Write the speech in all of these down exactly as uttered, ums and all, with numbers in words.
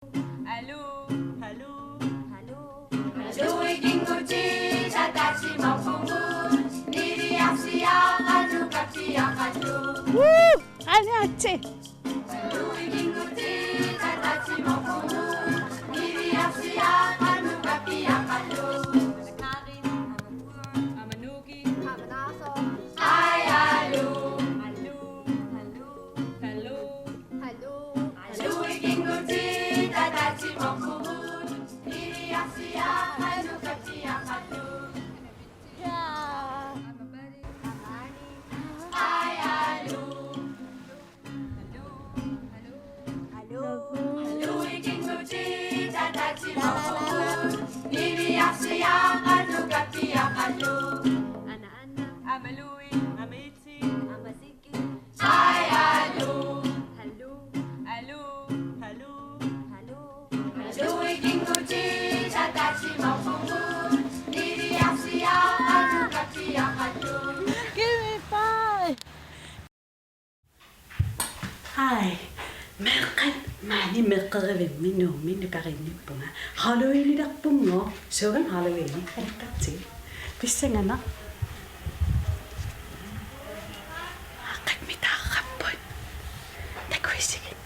Aluu, aluu, aluu. Aluu, ikinngutit ataatsimorpugut, niviarsiaq qanoq kappiaqaluk. Woo! Anaatsi! Aluu, ikinngutit ataatsimorpugut, niviarsiaq qanoq kappiaqaluk. Amanuk. Ai, aluu. Aluu, aluu, aluu. Aluu. Aluu, ikinngutit ataatsimorpugut, niviarsiaq qanoq kappiaqaluk. Jaa. Ai, aluu. Aluu, ikinngutit ataatsimorpugut, niviarsiaq qanoq kappiaqaluk. Ana, ana. Amalui, amitsi, amasiki. Ai, aluu. Aluu, aluu, aluu. Aluu. Aluu, ikinngutit ataatsimorpugut, niviarsiaq qanoq kappiaqaluk. Give me five. Hi. Meeqqat, maani meeqqerivimmi Nuummi nukarinnippunga. Halloweenilerpunga. Suugami Halloweeni? Alikkartigit. Pissanganaq. Aaqqik mitaarrapput. Takuisigit.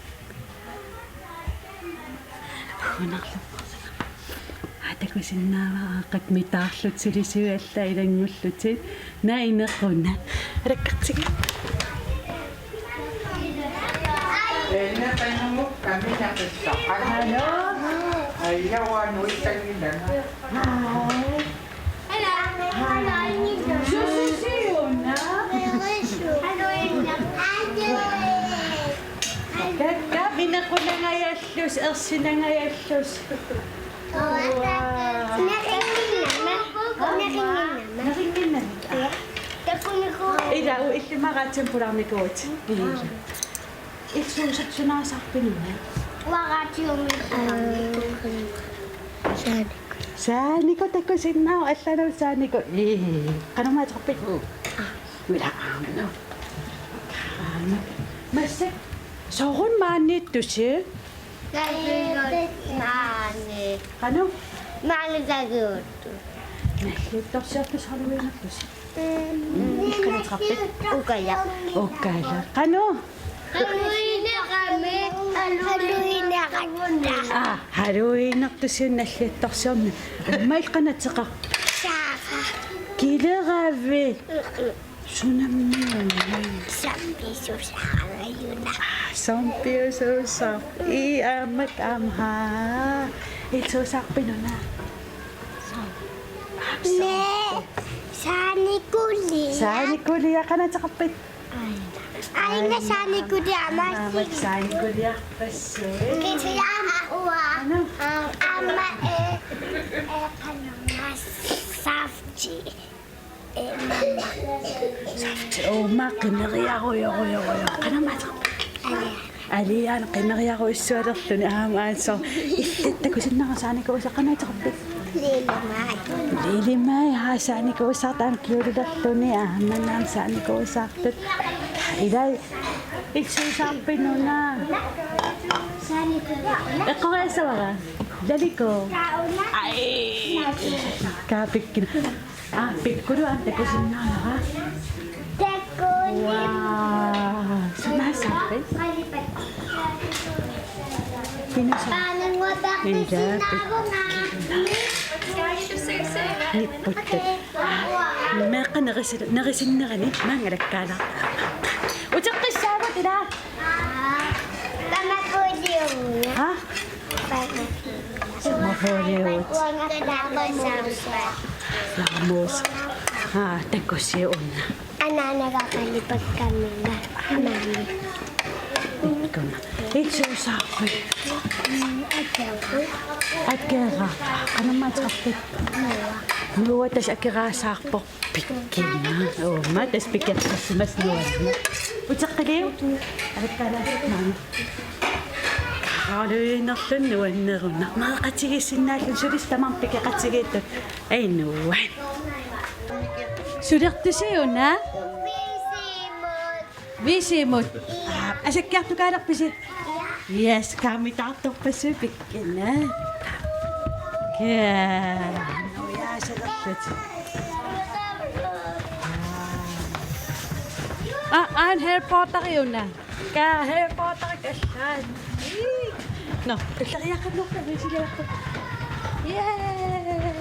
Uunarluppoq. Aa, takusinnaavara aaqqik mitaarlutik, silisui allat ilanngullutik. Naa inequna. Alikkartigit. Enne qanumuk kaminaqissaqanalo. Ajawa nuitsanngilanga. Sususiuna. Kakka, inequnangajallus, ersinangajallus. Neringinnama. Neringinnama. Neringinnama. Ila, u-, illimaraatsin pulaarnikuuvutit. Ila. Ilsuusarsinnaasaarpit una? Uanga raatiumi. Saaniko. Saaniko takusinnaavoq, allanut Saaniko. Ii, qanormaa ateqarpit? Ila aamma. Aamma. Massakkut sooruna maaniittusi? Maani. Qanoq? Maani takuuttu. Nalliuttorsiortusi Halloweenertusi. Qanoq ateqarpit? Ukala. Ukala. Qanoq? Halloweenerami. Halloweenerami. Aa, Halloweenertusi nalliuttorsiorneq. Aamma illit qanoq ateqarpit? Saara. Kileravit. Sunammiuna? Sampiususaarajuna. Aa, sampiususaar. Ii, aamma aamma. Ilsuusaarpit una? Sa-, aa, sa-, nee, Saanikulia. Saanikulia, qanoq ateqarpit? Aina. Aina Saanikulia, aamma. Aamma Saanikulia, passuit. Kisianni uanga. Ana. Aamma, ee, ee, qanormaa safti. Ee, mamma. Safti, uuma qimeriarujorujorujoq. Qanormaa ateqarpit? Aliana. Aliana qimeriarujussualerluni aamma aatsaat. Illit takusinnaavat Saanikuusaq, qanoq ateqarpit? Lili Maj. Lili Maj, aa, Saanikuusaq taanna kjolelerluni aamma naam Saanikuusartut. Ilai, ilsuusaarpit una? Eqqoriassavara. Laliko. Ai. Kaapikkina. Aa, Pikkulu aamma takusinnaavara. Takusinnaavara. Wow. Sunaassavarpit? Pinusa. Ila, Pikkulu. Nipputtat. Meeqqat nerisi-, nerisinnerani maanga alakkaalaarput. Uteqqissaagut ila. Aa, tamakkua uliorna. Aa? Napoleon. Ramos. Aa, takusiuna. Anaanaga qalipakka maani. Ikkuna. Ilsuusaarpit? Akera. Qanormaa ateqarpit? Noah, tassa akeraasaarpoq. Pikkina. Uuma tassa pikertarsimassaaq nuanna. Uteqqiliuk? Alakkaalaarpit maani. Halloweenerluni nuanneruna. Meeqqatigiissinnaalluni sulisut tamarmik pikeqatigiittut. Ai nuann. Sulertusi una? Viisimut. Aa, asakkiartukaalerpisi? Yes, kaamitaartorpassuit pikkunaa. Kaa. Aa, aa, Harry Potter una. Kaa Harry Potter kallaan. Nå, tulleriiaqqat nuupput, misiliaqqat. Yay!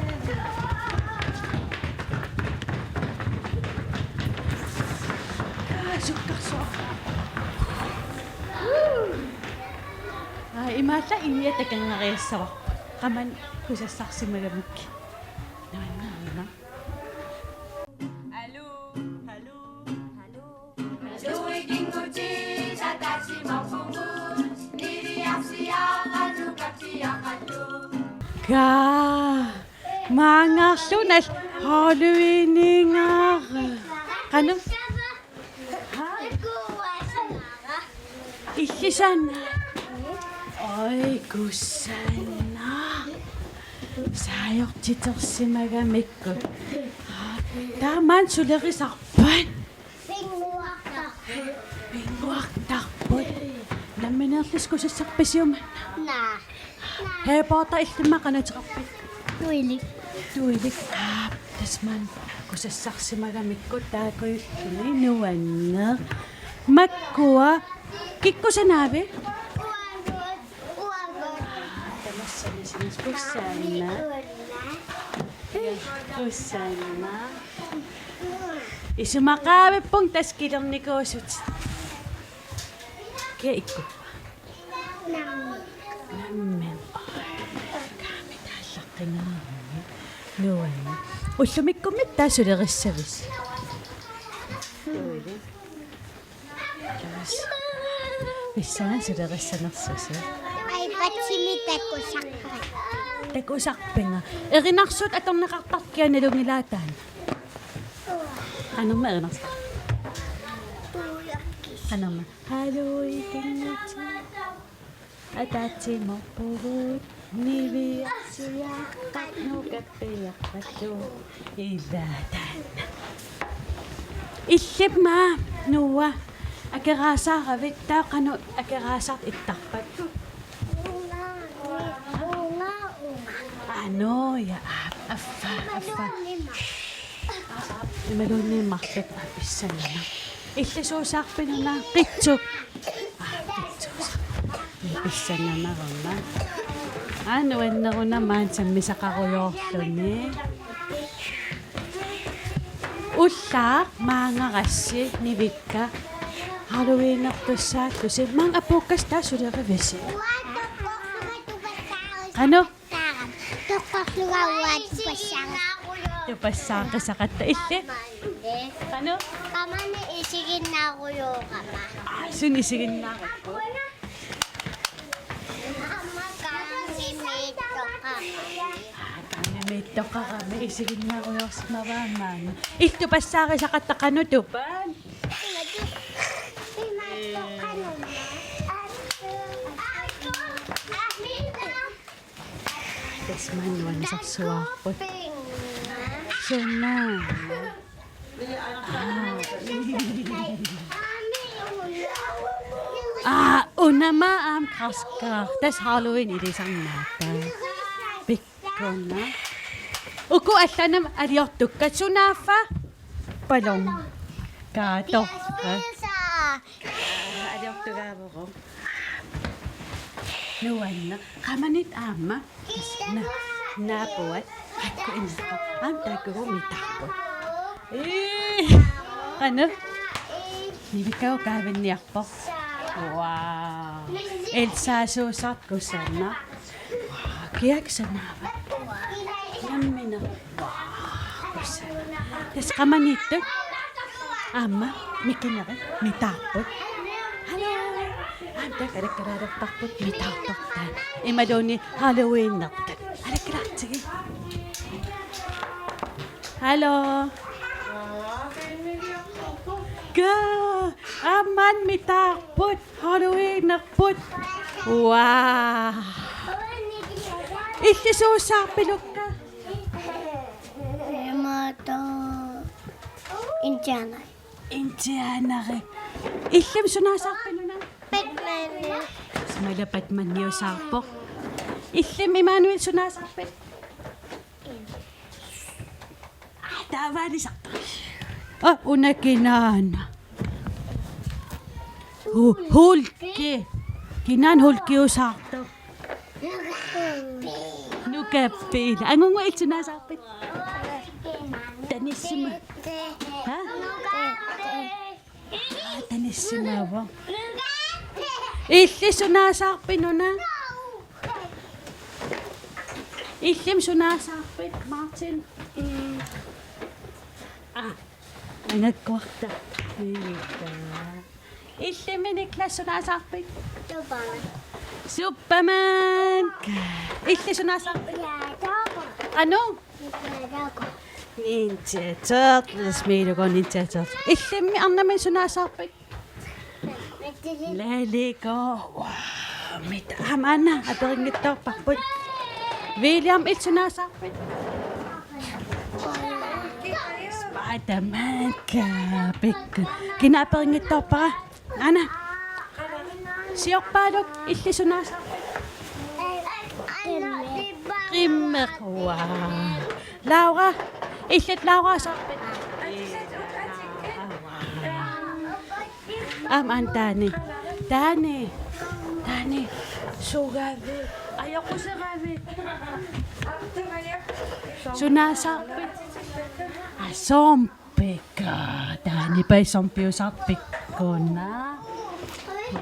Kaa sukkarsuaq. Aa, imaallaat inia takanngariassavarput. Qamani kusassarsimagamik. Naanna, naanna. Aluu, aluu, aluu. Kaa, maanngarlunarlu Halloweeninngaara. Qanoq? Illisana. Oj, kusanaq. Saajortitersimagamikkit. Taamaammat sulerisarpat? Pinnguartarput. Pinnguartarput. Nammineerlusi kusassarpisiuk maanna? Naa. Harry Potter illimmi qanoq ateqarpit? Tuilik. Tuilik. Aap, tassa maanna kusassarsimagamikkit taakkuulluni, nuanneq. Makkua, kikkut sanaavi? Uagut, uagut. Tamassani sinas kusanaq. Kusanaq. Isumaqaavippunga tassa kilernikuusut. Kia ikkuppa? Nammineq. Nammineq. Oj, kaamitaallaqqinngaarami. Nuanneq. Ullumikkummi taava sulerissavisi? Pissanganaq sulerissanersusi. iPad-imi takusarpara. Takusarpinga. Erinarsuut atorneqartarput kia nalunngilaat taanna? Qanormi erinarsuut? Qanormi? Halloweeninngutit. Ataatsimoorpugut, niviarsiaqqat nukappiarpallu. Ilaa taanna. Illimmi, Noah, akeraasaaravit, taava qanoq akeraasartut ittarpat? Aa, Noah, aap, affaa, affaa. Aa, aap, imaluunniit marluk, aap, pissanganaq. Illisuusaarpit una, qitsuk. Aa, qitsuusaarpit. Pissanganarama. Aa, nuanneruna maani sammisaqarujoorluni. Ullaaq maanngarassi nivikka Halloweenertussaallusi. Maanga apuukkasi taava sulerivisi? Qanoq? Toqqorlunga uanga tupassaaqis-. Tupassaaqisaqatta illit? Qanoq? Qamani isiginnaarujoorama. Aa, suna isiginnaarujoorama? Aamma kaangimiittoqarami. Aa, kaangimiittoqarami isiginnaarujoorsimavaa maani. Illit tupassaarisaqatta qanoq tupaat? Imatut-, imatut-, qanoq. Tassa maani nuannisarsuarput. Suna. Aa, unama aamma græskar. Tassa Halloween ilisarnaappat. Pikkunaq. Uku allanut aliortukkat sunaaffa? Ballon. Kaatooq. Aliortugaavoq. Nuanneq. Qamani aamma. Na-, naapuat. Qakku inneqar. Aamma taakkuugut mitaarput. Ee. Qanoq? Nivikka kaavinniarpoq. Wow. Elsa suusartut kusanaq. Kiak sanaava? Nammineq. Tassa qamaniittut. Aamma mikinerit mitaarput. Hallo. Aamma taakku alakkalaartarput mitaartortaa. Imaluunniit Halloweenertut. Alakkalaartigit. Hallo. Kaa, aamma mitaarput. Halloweenerput. Wow. Illisuusaarpilukka? Imaattoq indiaaneri. Indiaaneri. Illit sunaasarpit una? Batman. Mala Batmaniusaarpoq. Illimmi Immanuel sunaasarpit? Aa, taavaalisarpoq. Aa, una kinaana. Hu-, Hulki. Kinaana Hulkiusaartoq? Nukappiaq. Angungu illit sunaasarpit? Tanissima. Ha? Aa, tanissimavoq. Illit sunaasarpit una? Illimmi sunaasarpit, Martin? Aa, angakkuarta. Illimmi Niklas sunaasarpit? Superman. Superman. Illit sunaasarpit? Qanoq? Ninja Turtles, Miiluku Ninja Turtles. Illimmi arnamik sunaasarpit? Lego. Wow, mit aamma aperinngitsoorparput. William, illit sunaasarpit? Spider-Man ka pikku. Kina aperinngitsoorpara? Ana. Siorpaaluk, illit sunaasarpit? Qimmeq. Wow. Laura, illit Lauraasarpit? Aamma Dani. Dani. Dani. Sugavit. Ajoquseravit. Sunaasarpit? Aa, som- Pekka, Dani Paisompiusarpikkuna. Wow.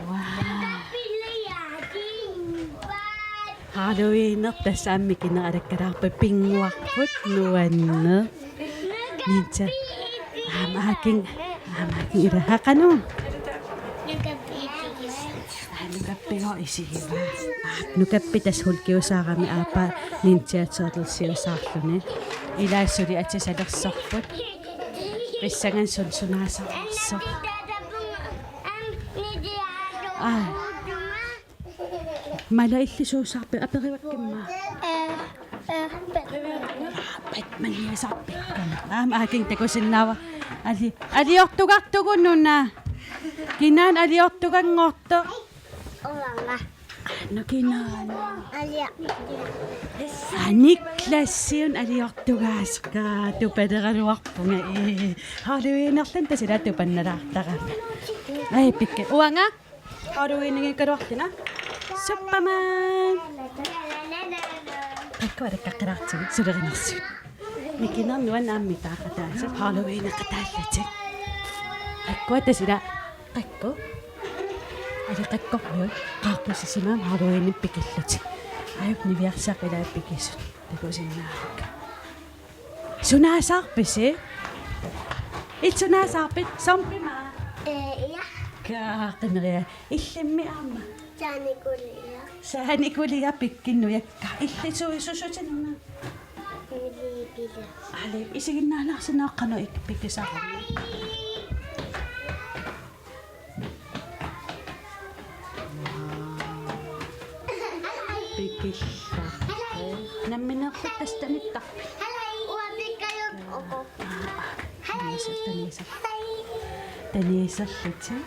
Halloweenertut tassami kineraalakkalaarput pinnguarput nuanneq. Ninja. Aamma aking, aamma aking ila haqanu. Nukappiaruk isigiva. Nukappiaq tassa Hulkiusaarami aappaa Ninja Turtlesiusaarluni. Ilaa suli atisalersorput. Pissanganaq suna sunaasarsoq. Aa. Mala, illit suusaarpit, aperivakkimma? Batmaniusarpikkuna. Aamma aking takusinnaavara. Ali, aliortugartugut una. Kinaana aliortuganngortoq? Uanga. Nukinaana. Alia. Aa, Niklasiuna aliortugaasakka, tupaleraluarpunga. Ee, Halloweenerlunga tassa ila tupannalaartarama. Ai, pikka. Uanga? Halloweeninngikkaluarlunga. Superman. Qakkua takkakkaartigut sulerinersugut. Mikinernuan aamma taaqataasoq Halloweeneqataallutik. Qakkua tassa ila qakku. Ali qakkormiut qaaqqusisimammat Halloweenimi pikillutik. Ajup niviarsiaqqat ilaat pikisut. Takusinnaavakka. Sunaasarpisi? Illit sunaasarpit? Zombie maa? Ee, ja. Kaa, qineriaruk. Illimmi aamma? Saanikuliaq. Saanikuliaq pikkunnuiakka. Illit su-, susutinuna? Milikila. Ali, isiginnaalaarsinnaavara qanoq ik-, pikkisarami. Pikillarput. Nammineerlutit tassa tanittarpit? Uanga pikkajuk uku. Taniisa, taniisa. Taniiserlutit.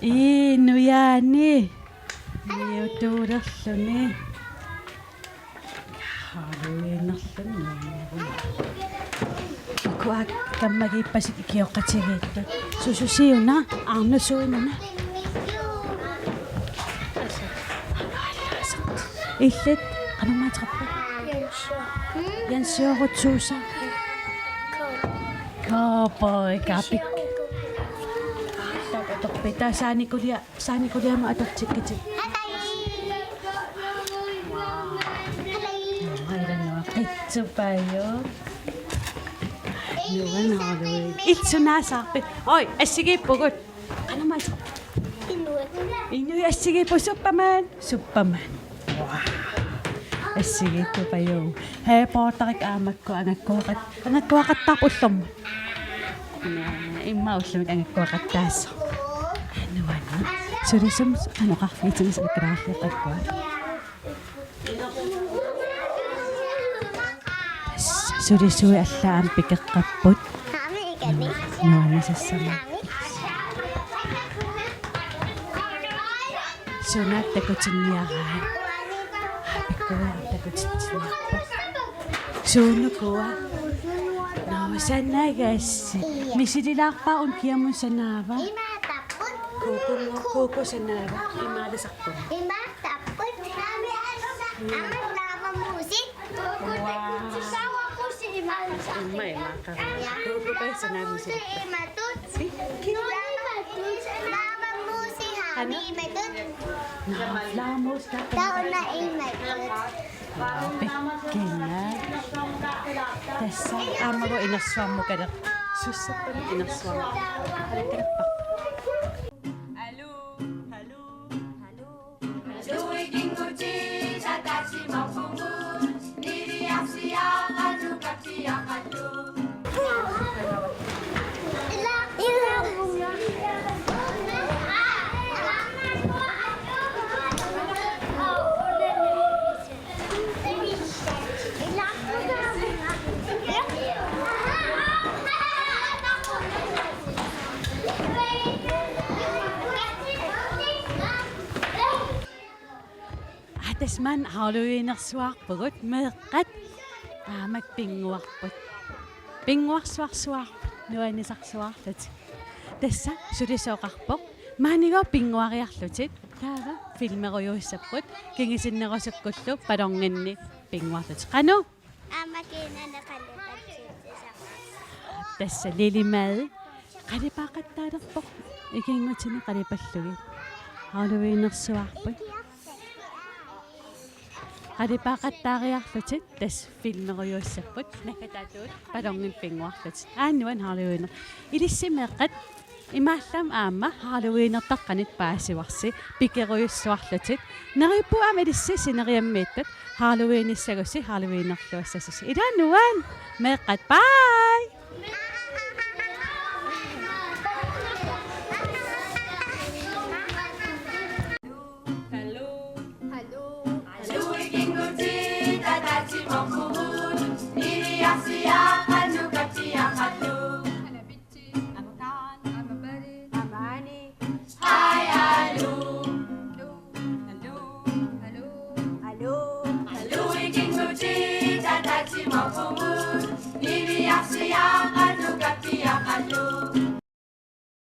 Ii, nujaani. Niutuulerluni. Halloweenerluni. Ukua kammagiippasik ikioqatigiittut. Sususiuna, Arnusuinuna. Illit, qanormaa ateqarpa? Jansiorutsuusa. Cowboy kapik. Takutorpit, taava saanikuliaq. Saanikuliamut atortikkitit. Qitsupajuk. Nuannaarui. Illit sunaasarpit? Oi, assigiippugut. Qanormaa? Inuit. Inuit assigiippugut, Superman. Superman. Wow. Assigiippugut. Harry Potterit aamma Angakkuaqat-, angakkuaqattaarput ullormut. Naa, immaqa ullumikkut angakkuaqattaasoq. Nuanneq. Sulisumik qanoq oqarfigitinngilakka qakkua. Sulisui allaat aamma pikeqqapput. Nuannisassammata. Suna takutinniaraa. Pikkuaru takutitsinniarpoq. Suunukua? Noo, sanagassi. Misililaarpaa una kiamut sanaava? Imaattarput. Kuuku, kuuku sanaava? Imaalisarput. Imaattarput. Aamma flagermusi. Wow. Imma, imma. Kuuku pai sanaava misililaarpaa? Imaatut. Flagermusi. Qanoq? Imaatut. Noo, flagermus taanna. Taanna imaatut. Pikkunga. Tassa aamma inersuarmukaleq. Sussappalu inersuarmut. Aluu, aluu, aluu. Aa, tassa maanna Halloweenersuarpugut, meeqqat aamma pinnguarput. Pinnguarsuarsuarput, nuannisarsuarlutik. Tassa sulisooqarpoq. Maaniikkut pinnguariarlutit. Taava filmerujuussapput. Kingusinnerusukkullu ballonimik pinnguarlutit. Qanoq? Aamma kiinanni qalipatsitsisoq. Tassa Lili-Maj. Qalipaaqattaalerpoq. Ikinngutini qalipallugit. Halloweenersuarput. Qalipaaqattaariarlutit tassa filmerujuussapput. Naggataatigut ballonimik pinnguarlutit. Aajuna Halloween. Ilissi meeqqat. Imaalillutit aamma Halloweenertaqqanit paasivarsi pikerujussuarlutit. Neriuppunga aamma ilissi sineriammiittat Halloweenissagussi Halloweenerluassasusi. Ilaa nuann' meeqqat, bye! Hi, Alu. Alu. Alu. Alu, ikinngutsi, tataatsimoorpugut. Niviarsiaq